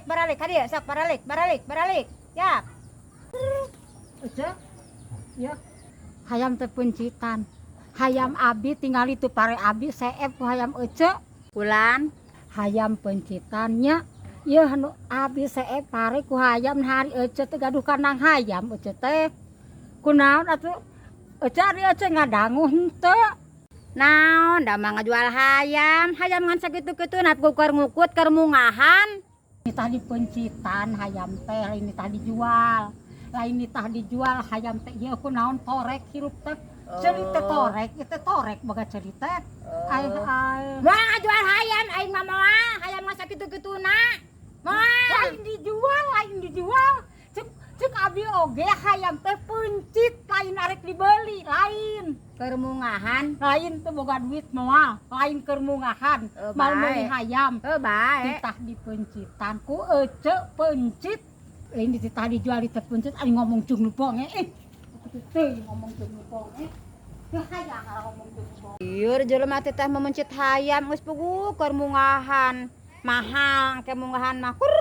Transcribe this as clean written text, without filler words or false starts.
Baralik ka dieu sok, baralik, baralik, baralik. Yap. Ece, ya. Hayam teh peuncitan. Hayam abi tinggal itu pare abi seep ku hayam Ece. Bulan. Hayam peuncitannya. Ya anu abi seep pare ku hayam hari Ece teh gaduh kandang hayam Ece teh. Kunaon atuh Ece, ari Ece ngadangu henteu? Naon da mah ngajual hayam, hayam ngan sakitu-kitu na keur ngukut, keur mungahan. Ini tadi peuncitan hayam teh, lain tah dijual. Lain tah dijual hayam teh ieu, kunaon torek hirup teh. Ceuli teh torek, ieu teh torek boga ceuli teh. Ai ai. Moal ngajual hayam aing mah, moal. Hayam ngan sakitu-kituna. Moal. Lain dijual, lain dijual. Cek cek abi oge hayam teh peuncit, lain arek dibeli, lain. Keur mungahan. Lain teu boga duit moal, lain keur mungahan. Oh, Mal bae. meuli hayam. Oh, bae. Titah dipeuncitan ku Ece peuncit. Lain dititah dijual di teh peuncit, ari ngomong jeung nu bonge. Eh, aku teh ngomong jeung nu bonge. Teu hayang ngomong jeung nu bonge. Ieu jelema teh teh memencit hayam geus puguh keur mungahan. Mahal ke mungahan mah. Kur.